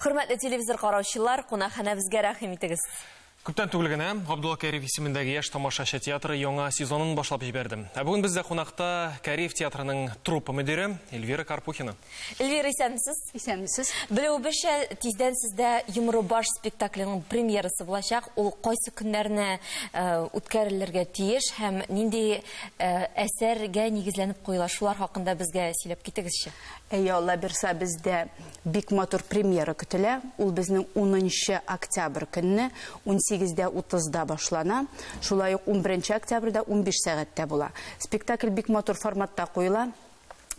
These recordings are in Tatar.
Хөрмәтле телевизор караучылар, кунакханәбезгә рәхим итегез. Күптән түгел генә Габдулла Кәриев исемендәге яшь тамашачы театры яңа сезонын башлап җибәрде. Ә бүген бездә кунакта Кәриев театрының труппа мөдире Эльвира Карпухина. Эльвира, исәнмесез? Исәнмесез. Белүебезчә, тиздән сездә Йомры баш спектакленең премьерасы булачак. Ул кайсы көннәрне э, үткәрелергә тиеш һәм нинди э, әсәргә нигезләнеп куела? Шулар хакында безгә сөйләп китегезче. Әйе, Алла бирса, бездә бик матур премьера көтелә. Ул безнең унынчы октябрь көнне унсигездә утызда башлана. Шулай ук унберенче октябрьдә 15 сәгатьтә була. Спектакль бик матур форматта куела.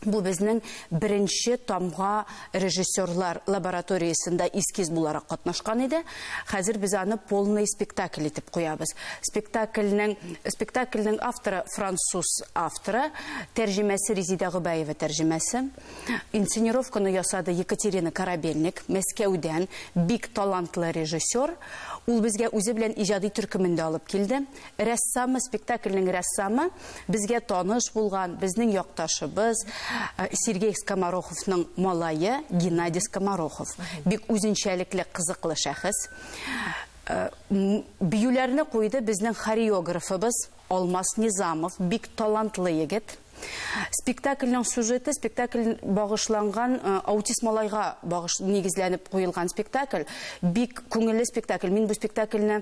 Бу безнең беренче тамга режиссерлар лабораториясендә эскиз буларак катнашкан иде. Хәзер без аны полный спектакль итеп куябыз. Спектакльнең спектакльнең авторы француз авторы, тәрҗемәсе Резидә Гобәева тәрҗемәсе. Инсценировканы ясады Екатерина Корабельник, Мәскәүдән, бик талантлы режиссер. Ул безгә үзе белән иҗади төркемен дә алып килде. Рәссамы, спектакльнең рәссамы, безгә таныш булган, безнең якташыбыз, э, Сергей Скомороховның малае Геннадий Скоморохов. Бик үзенчәлекле, кызыклы шәхес. Э, биюләрне куйды безнең хореографыбыз Алмаз Низамов, бик талантлы егет. Спектакльнең сюжеты, спектакль багышланган э, аутист малайга багыш, нигезләнеп куелган спектакль. Бик күңелле спектакль. Мин бу спектакльне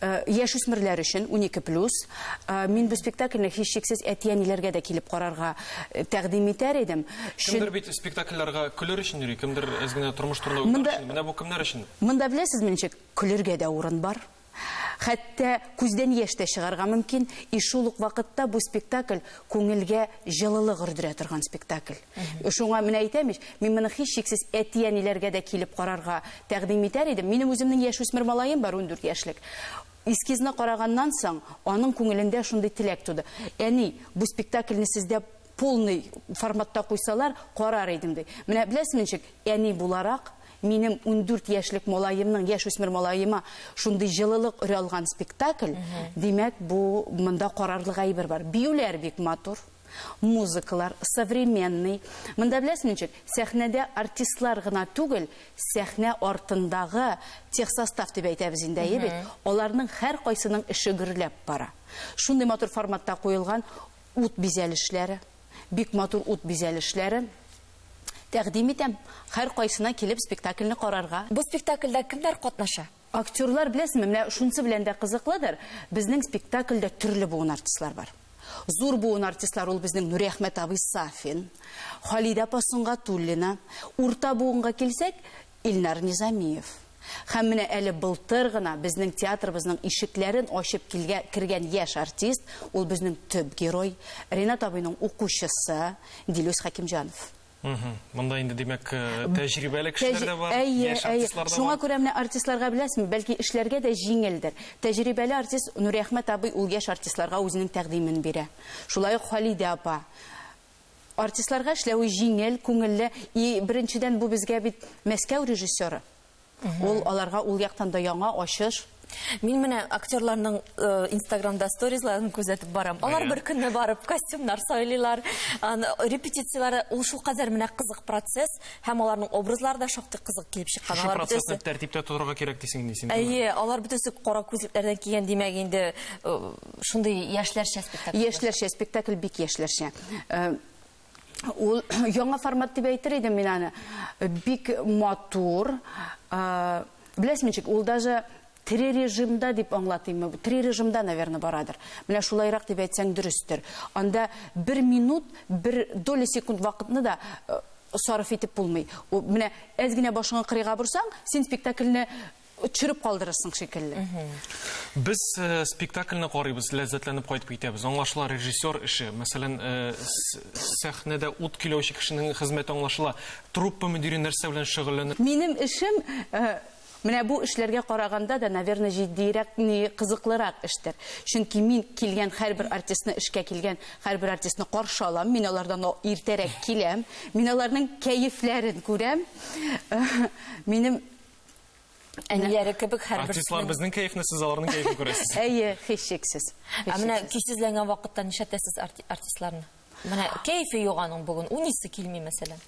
э, яшүсмерләр өчен 12 плюс. Э, мин бу спектакльне һичшиксез әти-әниләргә дә килеп карарга тәкъдим итәр идем. Кемдер бит спектакльләргә көлер өчен йөри, кемдер әз генә тормыш турында уйлар өчен. Менә бу кемнәр өчен? Монда беләсезме ничек? Көлергә дә урын бар. Хәтта күздән яшь тә чыгарга мөмкин. И шул ук вакытта бу спектакль күңелгә җылылык өрдерә торган спектакль. Шуңа менә әйтәм ич, мин моны һичшиксез әти-әниләргә дә килеп карарга тәкъдим итәр идем. Минем үземнең яшүсмер малаем бар, 14 яшьлек. Эскизны караганнан соң, аның күңелендә шундый теләк туды. Әни, бу спектакльне сездә полный форматта куйсалар, карар идем, ди. Менә беләсезме ничек, әни буларак, Минем 14 яшьлек малаемның, яшүсмер малаема шундый җылылык өрә алган спектакль, димәк, бу монда карарлык әйбер бар. Биюләр бик матур, музыкалар современный. Монда беләсезме ничек, сәхнәдә артистлар гына түгел, сәхнә артындагы техсостав дип әйтәбез инде, әйе бит? Аларның һәркайсының эше гөрләп бара. Шундый матур форматта куелган ут бизәлешләре, бик матур ут бизәлешләре. Тәкъдим итәм, һәркайсына килеп спектакльне карарга. Бу спектакльдә кемнәр катнаша? Актерлар, беләсезме, менә шунысы белән дә кызыклыдыр, безнең спектакльдә төрле буын артистлар бар. Зур буын артистлар ул безнең Нуриәхмәт абый Сафин, Халидә апа Сөнгатуллина. Урта буынга килсәк, Илнар Низамиев. Һәм менә әле былтыр гына безнең театрыбызның ишекләрен ачып килгә, кергән яшь артист, ул безнең төп герой, Ринат абыйның укучысы Дилүс Хәкимҗанов. Монда инде, димәк, тәҗрибәле кешеләр дә бар, Әйе, яшь әйе. артистлар да Шуңа бар. күрә менә артистларга беләсезме, бәлки эшләргә дә җиңелдер. Тәҗрибәле артист Нуриәхмәт абый ул яшь артистларга үзенең тәкъдимен бирә. Шулай ук Халидә апа. Артистларга эшләве җиңел, күңелле. И, беренчедән, бу безгә бит Мәскәү режиссеры. Ул аларга ул яктан да яңа ачыш. Мин менә актерларның Инстаграмда сторизларын күзәтеп барам. Алар бер көнне барып костюмнар сайлыйлар. Репетицияләре ул шулкадәр менә кызык процесс һәм аларның образлары да шактый кызык килеп чыккан. Шушы процессны тәртиптә тотарга кирәк дисең инде син. Әйе, алар бөтенесе кара күзлекләрдән кигән, димәк инде шундый яшьләрчә спектакль. Яшьләрчә спектакль бик яшьләрчә. Ул яңа формат дип әйтер идем мин аны. Бик матур. Беләсезме ничек, ул даже тере режимда дип аңлатыйммы? Тере режимда, наверное, барадыр. Менә шулайрак дип әйтсәң дөрестер. Анда бер минут, бер доля секунд вакытны да сарыф итеп булмый. Менә әз генә башыңны кырыйга борсаң, син спектакльне Төшереп калдырырсың шикелле. Без э, спектакльне карыйбыз, ләззәтләнеп кайтып китәбез. Аңлашыла режиссер эше. Мәсәлән, э, сәхнәдә ут көйләүче кешенең хезмәте аңлашыла. Труппа мөдире нәрсә белән шөгыльләнә? Минем эшем э, менә бу эшләргә караганда да, наверное, җитдиерәк, ни, кызыклырак эштер. Чөнки мин килгән һәрбер артистны, эшкә килгән һәрбер артистны каршы алам, мин алардан иртәрәк киләм, мин аларның кәефләрен күрәм. Минем Әниләре кебек һәрберсенең. Артистлар безнең кәефне, сез аларның кәефен күрәсез. Әйе, һичшиксез. Ә менә көйсезләнгән вакытта нишләтәсез артистларны? Менә кәефе юк аның бүген, уйныйсы килми, мәсәлән.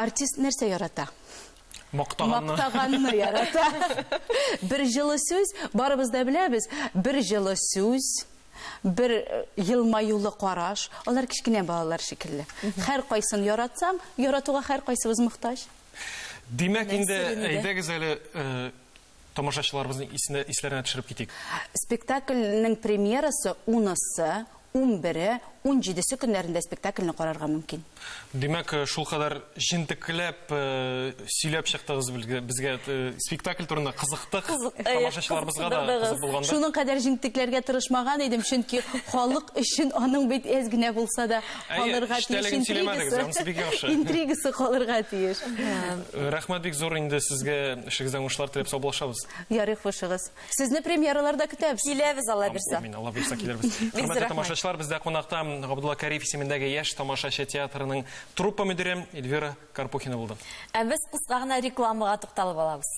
Артист нәрсә ярата? Мактаганны. Мактаганны ярата. Бер җылы сүз, барыбыз да беләбез, бер җылы сүз, бер э, елмаюлы караш, алар кечкенә балалар шикелле. Һәркайсын яратсаң, яратуга һәркайсыбыз мохтаҗ. Димәк, инде әйдәгез әле э, тамашачыларыбызның исенә исләренә төшереп китик. Спектакльнең премьерасы унысы, унбере, унҗидесе көннәрендә спектакльне карарга мөмкин. Димәк, э, шулкадәр җентекләп э, сөйләп чыктыгыз безгә э, спектакль турында кызыктык. Тамашачыларыбызга да кызык булгандыр. Шуның кадәр җентекләргә тырышмаган идем, чөнки халык өчен аның бит әз генә булса да калырга тиеш интригасы. Интригасы калырга тиеш. Рәхмәт бик зур инде сезгә, эшегездә уңышлар теләп саубуллашабыз. Ярый, хушыгыз. Сезне премьераларда көтәбез. Киләбез, Алла бирсә. Амин, Алла бирсә килербез. Хөрмәтле тамашачылар, бездә кунакта Габдулла Кариев исемендәге яшь тамашачы театрының труппа мөдире Эльвира Карпухина булды. Ә без кыска гына рекламага тукталып алабыз.